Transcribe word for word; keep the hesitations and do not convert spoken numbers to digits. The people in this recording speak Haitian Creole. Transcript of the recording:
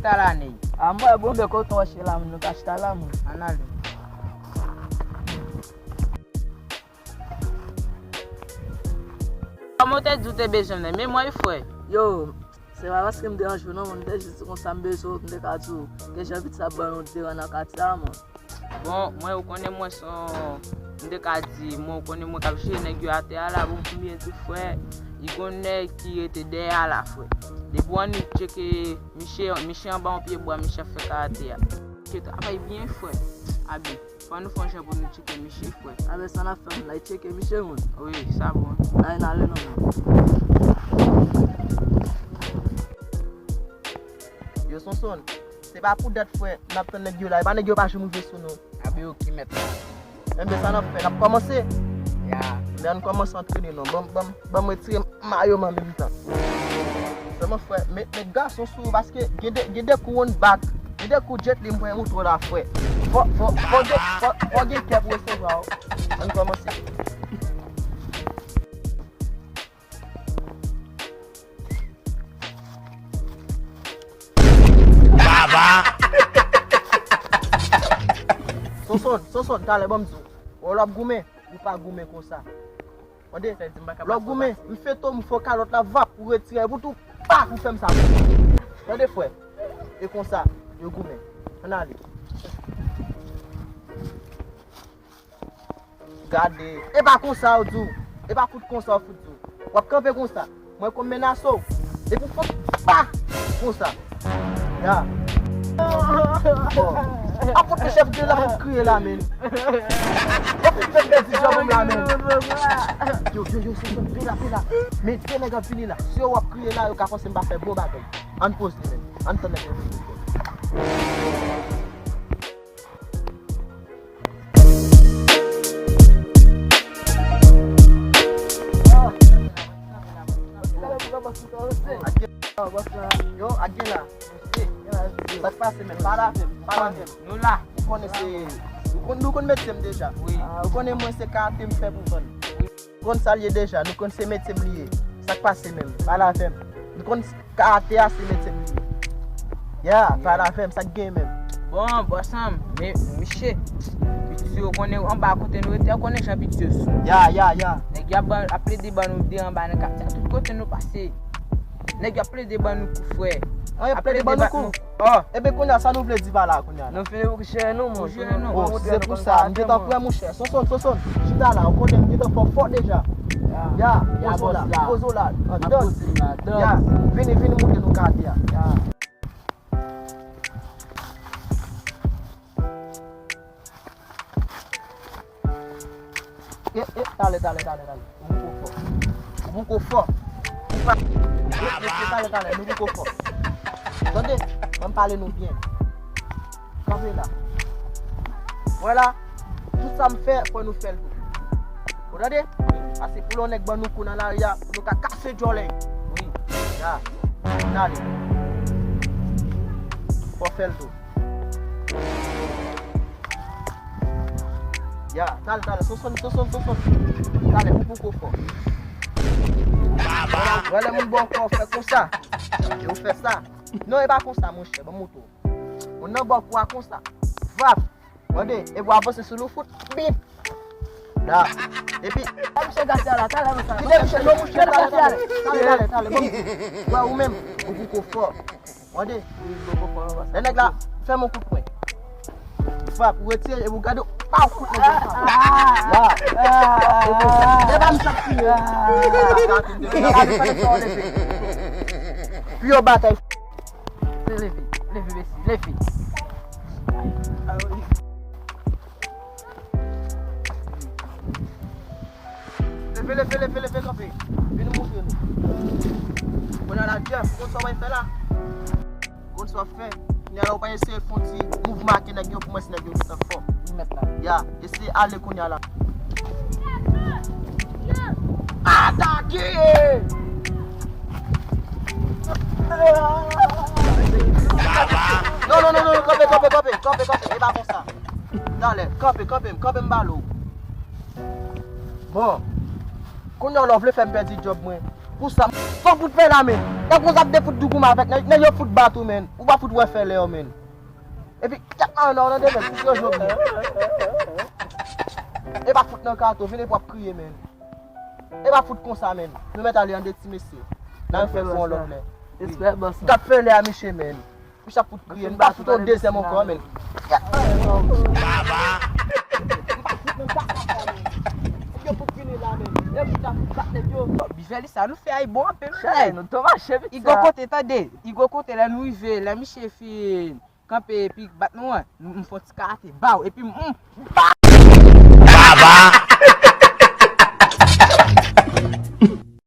Chita la, Ney. A, mwen, bon, byen, kote w chita la, moun, nou ka chita la, moun. Ann ale. Kòman w te di w te bezwen m nan? Men mwen, wi, frè. Yo, se pa paske m deranje w, non, mwen, m te jis di konsa m bezwen w, m te ka di w, ke jan vit sa ban nou deran nan katye a, mwen. Bon, mwen, ou konnen mwen se yon, m te ka di, mwen, ou konnen mwen k ap jere nèg yo atè a la, bon, pou m byen di w, frè, li gon nèg ki rete dèyè a la, frè. Depi w annik tcheke Miche, Miche anba yon pye bwa, Miche ap fè karate a. Miche travay byen, frè. Abi, fò nou fè yon jan pou nou tcheke Miche, frè. Abi, sa n ap fè, moun, n al tcheke Miche, moun. Wi, sa bon. N al, n ale non, moun. Yo, Sonson, se pa pou dat, frè, n ap tann nèg yo la. E pa nèg yo pa janm rive sou nou. Abi, ok, mèt la. Enben, sa n ap fè, n ap kòmanse. Ya. Men ann kòmanse antrene non. Ban m, ban m, ban m retire mayo m an menm tan. Sèlman, frè, met, met gason sou ou, paske gen de, gen de kou one back, gen de kou Jet Li m pran moutre w la, frè. Fò, fò, fò gen, fò, fò gen kè pou resevwa w. Ann kòmanse. Baba! Sonson, Sonson, talè, ban m di w. Wè, lè w ap goumen, ou pa goumen konsa. Tande? Lè w ap goumen, m fete w, m fè w kalòt la, vap, ou retire, epi tou, pak, ou fè m sa. Tande, frè? E konsa, yo goumen. Ann ale. Gade. E pa konsa yo di w. E pa fout konsa yo fout di w. W ap kanpe konsa. Mwen konn menase w. Epi w fè pa konsa. Ya. Ap fout chèf de la pou kriye la, men. W ap fout fè pèdi djòb m la, men. Yo, yo, yo, se, se, pila, pila. Men de nèg ap vini la. Si yo w ap kriye la, yo ka panse m pa fè bon bagay. Ann poze, men. Ann tann nèg yo vini. Yo, Akela. Sa k pase, men? Pale avè m, pale avè m. Nou la. Ou konnen se, nou konn, nou konn metye m deja. Wi. Ou konnen mwen se karate m fè pou vann. Konn sa l ye deja, nou konn se metye m li ye. Sa k pase menm? Pale avè m. Nou konn karate a se metye m li ye. Ya, pale avè m, sa k gen menm? Bon, bòs an, men, miche, piti yo konnen anba kote nou rete, yo konnen jan piti yo sou. Ya, ya, ya. Nèg yo ap ban, ap plede ban nou de anba nan katye a, tout kote nou pase. Nèg yo ap plede ban nou kou, frè. An, y ap plede ban nou kou? Oh. Ebyen, kounye a, sa nou vle di pa la, kounye a? Nou vle pou jere nou, moun. Pou jere nou. Oh, si se pou sa, m gentan prè, monchè. Sonson, Sonson, chita la, ou konnen m gentan fò, fò deja. Ya, ya, poze w la, poze w la. An, dans. Ya, vini, vini, moute nou kade a. Ya. E, e, talè, talè, talè, talè. Ou poko fò. Ou poko fò. Ou pa, e, e, e, talè, talè, nou poko fò. Tande, ban m pale nou byen. Kanpe la. Vwala, tout sa m fè, fò nou fè l tou. Ou tande? Paske pou lè yon nèg ban nou kou nan lari a, pou nou ka kase djòlèy. Wi. Ya. Talè. Fò fè l tou. Ya, talè, talè, Sonson, Sonson, Sonson. Talè, pou poko fò. Wè lè moun ba w kou a, w fè konsa. E ou fè sa. Non, e pa konsa, monchè, ban m montre w. Moun nan ba w kou a konsa. Vap. Tande, epi w avanse sou li, w fout. Bip. La. Epi, kite misye gate a la, talè, talè. Kite misye, non, monchè, talè, talè. Talè, talè, talè. Bon, wè, ou menm, ou poko fò. Tande? Lè nèg la fè m yon kout pwen. Frap, ou retire, epi ou gade, pa w kout nèg la. La. E pa m sa k kriye. Pi yo batay. Leve, leve, mesye, leve. Leve, leve, leve, leve, kanpe. Vin montre nou. Kounye a la, Jeff, ou konn sa w pral fè la? Ou konn sa w ap fè? Kounye a la, ou pral eseye fè yon ti mouvman ak nèg yo pou mwen, si nèg yo gentan fò. Li mèt la. Ya, eseye ale kounye a la. Atake! Non, non, non, non, kanpe, kanpe, kanpe, kanpe, kanpe, e pa konsa. Talè, kanpe, kanpe, kanpe, m pale w. Bon, kounye a w la w vle fè m pèdi djòb mwen. Pou sa, fòk ou fè la, men. Nèg konsa ap de fout dougouman avèk nèg, nèg yo fout bat ou, men. Ou pa fout wè fè lè yo, men. Epi, tèt mare nan, nan de, men, pou yo jwe byen. E pa fout nan kato, vin epi w ap kriye, men. E pa fout konsa, men. Nou mèt ale annde ti mesye. N a fè pou yon lòt lè. Respè, bòs. Gad fè lè a, mesye, men. Misye ap fout kriye, m pa fout yon dezyèm ankò, men. Baba. M pa fout nan kaka sa, men. Yo fout vini la, men. Yo fout ap bat nèg yo. Bivèli sa nou fè a, li bon anpil, men. Chay, nou tou mache vit. Igo kote, tande. Igo kote, lè nou rive, lè misye fin kanpe epi bat nou an, m fè yon ti karate, baw, epi m, m, baw!